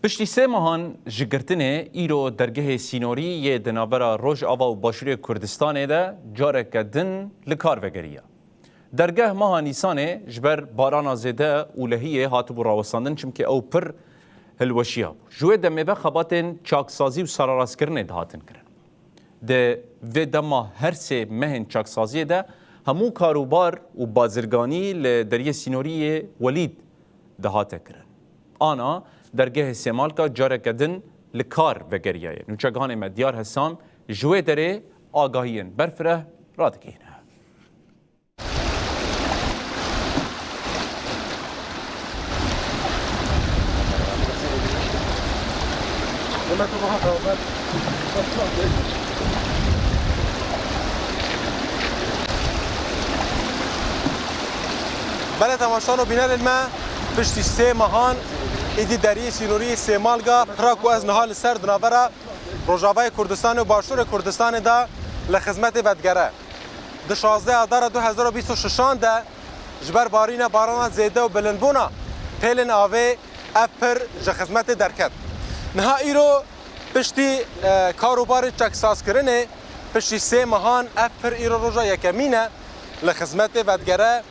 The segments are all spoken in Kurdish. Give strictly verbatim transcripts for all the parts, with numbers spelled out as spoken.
Piştî sê mehan ji girtinê, îro dergehê sînorî yê di navbera Rojava û Başûrê Kurdistanê de careke din li kar vegeriya. Dergeh meha Nîsanê ji ber barana zêde û lehiyê hatibû rawestandin, çimkî ew pir hilweşiya bû. Ji wê demê ve xebatên çaksazî û serarastkirinê dihatin kirin. Di vê dema her sê mehên çaksaziyê de hemû karûbar û bazirganî li deriyê sînorî yê Welîd dihate kirin. Ana dergehê Sêmalka careke din li kar vegeriyaye. Nûçeganê me Diyar Hesam ji wê derê agahiyên berfireh radigihîne. Belê temaşan û bînerên me, piştî sê mehan êdî deriyê sînorî Sêmalga, pira ku ez niha li ser di navbera Rojavayê Kurdistanê û Başûrê Kurdistanê de li xizmetê vedigere. Di şazdeh Adara du hezar û bîst û şeşan de ji ber barîna barana zêde û bilindbûna pêlên avê ev pir ji xizmetê derket. Niha îro piştî, e, kar û barê çeksazkirinê, piştî sê mehan ev pir îro roja yekemîn e li xizmetê vedigere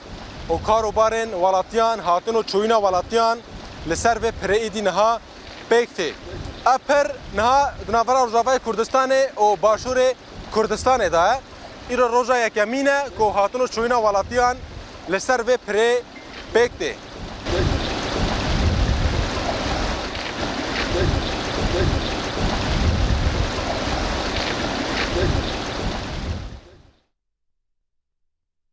û kar û barên welatiyan, hatin û çûyîna welatiyan li ser vê pirê êdî niha pêk tê. Ev pir niha di navbera Rojavayê Kurdistanê û Başûrê Kurdistanê de ye. Îro roja yekemîn e ku hatin û çûyîna welatiyan li ser vê pirê pêk tê.